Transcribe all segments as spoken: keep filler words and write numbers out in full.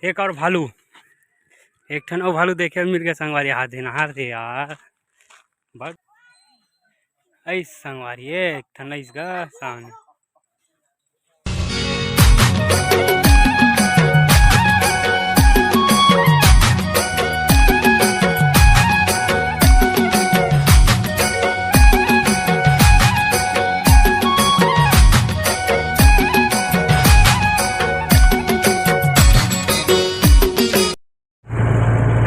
एक और भालू, एक ठन अउ भालू देखे मिल गए संगवारी। हाथ देना हाथ दे यार, बड़ ऐस संगवारी, एक ठन ऐस गा सामने।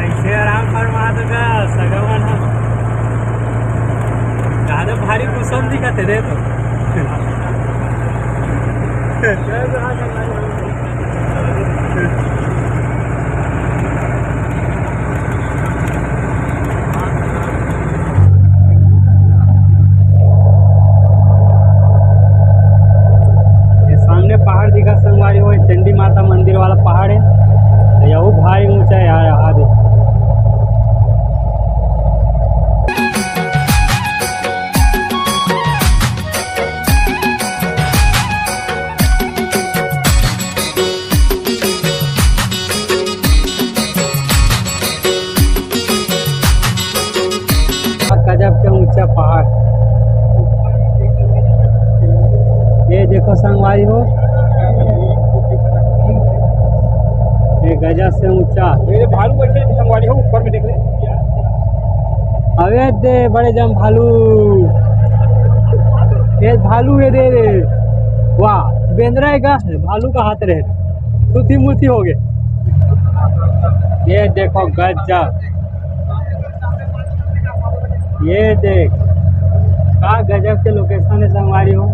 ऐसे आराम फरमा तो का सगा मन ह। ज्यादा भारी कुसम दिखत हे रे तो। ये सामने पहाड़ दिखा संगवारी हो, चंडी माता मंदिर वाला पहाड़ है। यहू भारी ऊंचा है यार, यहाँ दे। गजब के ऊंचा पहाड़। ये देखो संगवारी हो, ये गजब से ऊंचा। ये भालू बैठे थे संगवारी हो, ऊपर में देख ले। अबे दे बड़े जम भालू, ये भालू ये दे रे, वाह बेंदरा है का, भालू का हाथ रहे, सुथी मुथी हो गए। ये देखो गजब, ये देख का गजब के लोकेशन है संगवारी हो।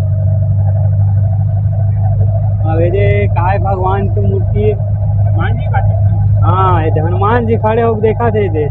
अब ये दे काय भगवान की मूर्ति है। हनुमान जी का। हाँ, ये हनुमान जी खड़े हो देखा थे दे।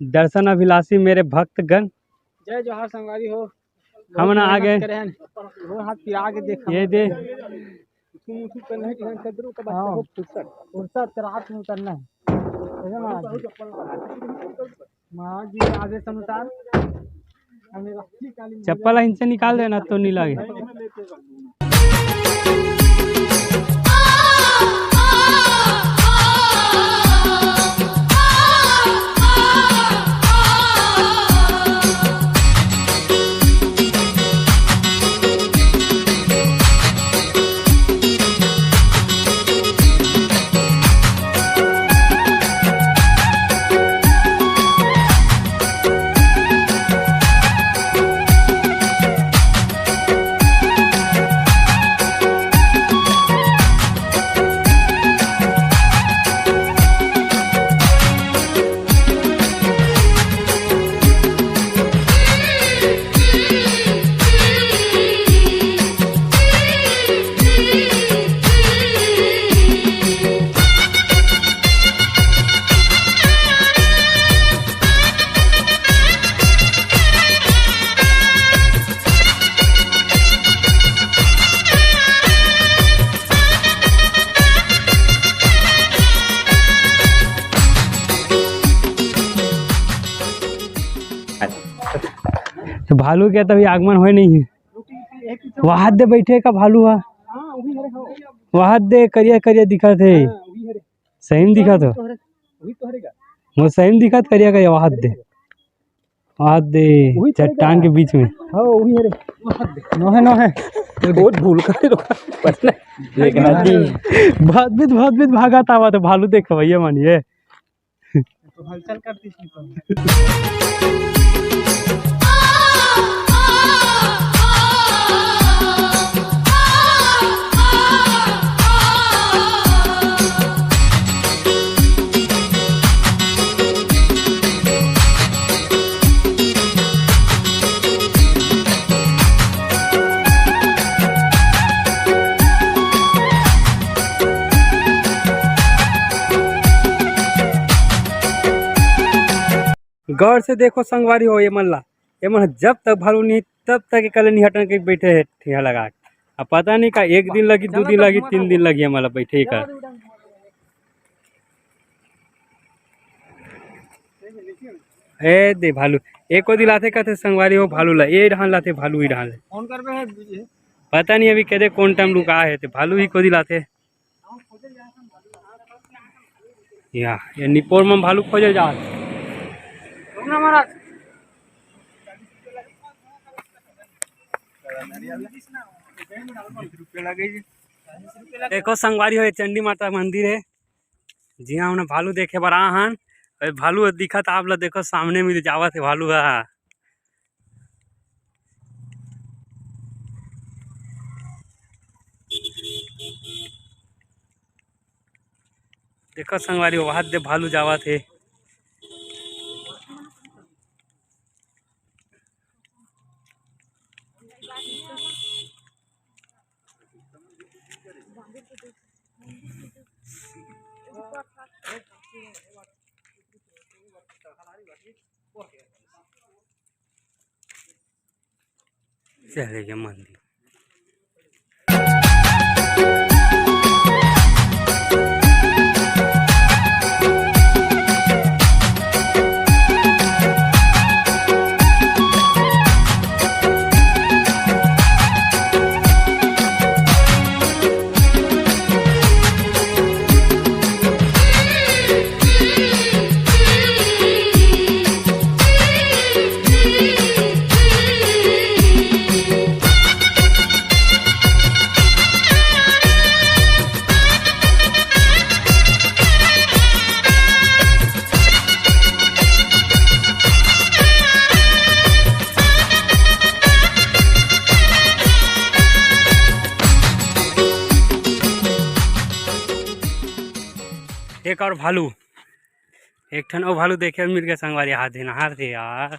दर्शन अभिलाषी मेरे भक्तगण, जय जोहार संगवारी हो। हमन आ गए। गोड़ हाथ पिरा के देख। ये दे। तुम उसी पर नहीं ध्यान कर दो, कब हाँ। फुर्सत। फुर्सत रात में उतरना है। महाराज जी के आदेश अनुसार हमें रात्रि कालीन चप्पल हिंसे निकाल देना तो नहीं लागे। तो भालू के तभी आगमन होय नहीं है। वहाद दे बैठे का भालू हा। वहाद दे करिया करिया दिखत हे। सही में दिखत हो। वो सही में दिखत करिया करिया वहाद दे। आ दे, वही चट्टान के बीच में। हाँ, वही है रे। नोहे, नोहे। वो भूल कर लो। लेकिन अभी भदबित, भदबित भागत आवत हे भालू, देख भैया मानिए। तो हलचल करती थी तो। गौर से देखो संगवारी हो, ये मन ला, ये मन जब तक भालू नहीं, तब तक एकले नहीं हटन के बैठे हे ठिया लगा के। अब पता नहीं का एक दिन लगी, दो दिन लगी, तीन दिन लगी, ये मन ला बैठे का। ए दे भालू, एको दिन आथे कहते संगवारी हो भालू ला, ए डहान लाथे भालू, ई डहान ले। फोन करबे है, पता नहीं अभी कदे कौन टाइम लुका हे, ते भालू ही को दिन आथे। या, ये निपोर में भालू खोजे जात। देखो संगवारी हो, ये चंडी माता मंदिर हे, जिहां हमन भालू देखे बर आ हन। अरे भालू दिखत आप ला, देखो सामने में जावत हे भालू हा। देखो संगवारी, वहां दे भालू जावत हे। चले गए मंदिर। एक और भालू, एक ठन अउ भालू देखे मिल गए संगवारी। हाथ दिन हार दे यार।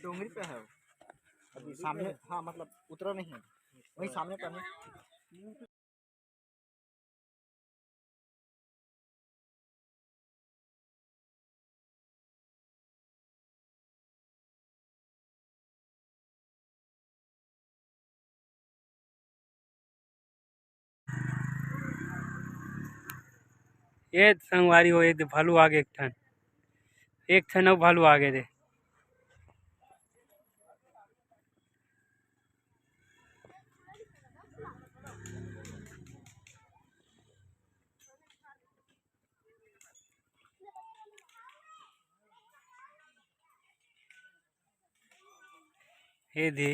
डोंगरी पे है अभी सामने। हाँ, मतलब उतरा नहीं है, वही सामने पर है। ये संगवारी हो, ये दे भालू आगे एक ठन, एक ठन अउ भालू आगे दे। हे दे।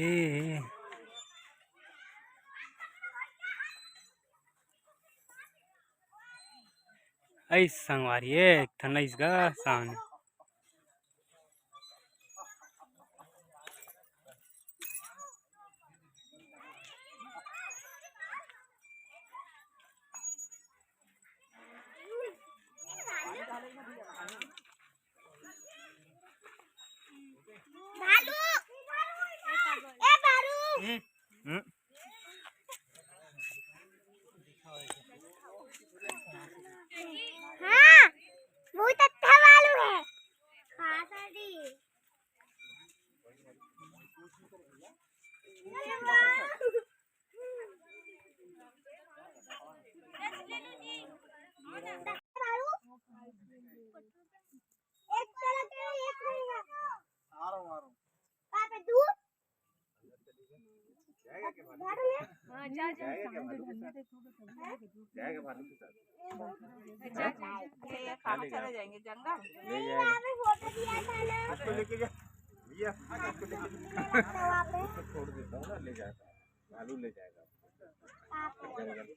ऐस संगवारी, एक ठन ऐस गा सामने। भालू, ए भालू। हम्म, हम्म। हाँ, बहुत अच्छा भालू है। हाँ सर जी। एक तरह के एक रहेगा। आ रहा हूँ, आ रहा हूँ। हाँ, जा, जा। जाएगा क्या भालू के साथ? जाएगा भालू के साथ? जा, जा, जा। ये, ये कहाँ चले जाएंगे? जंगल? ले जाएगा। उसको लेके जा। भैया, उसको लेके जा। उसको छोड़ देता हूँ ना, ले जाएगा। भालू ले जाएगा। जंगल।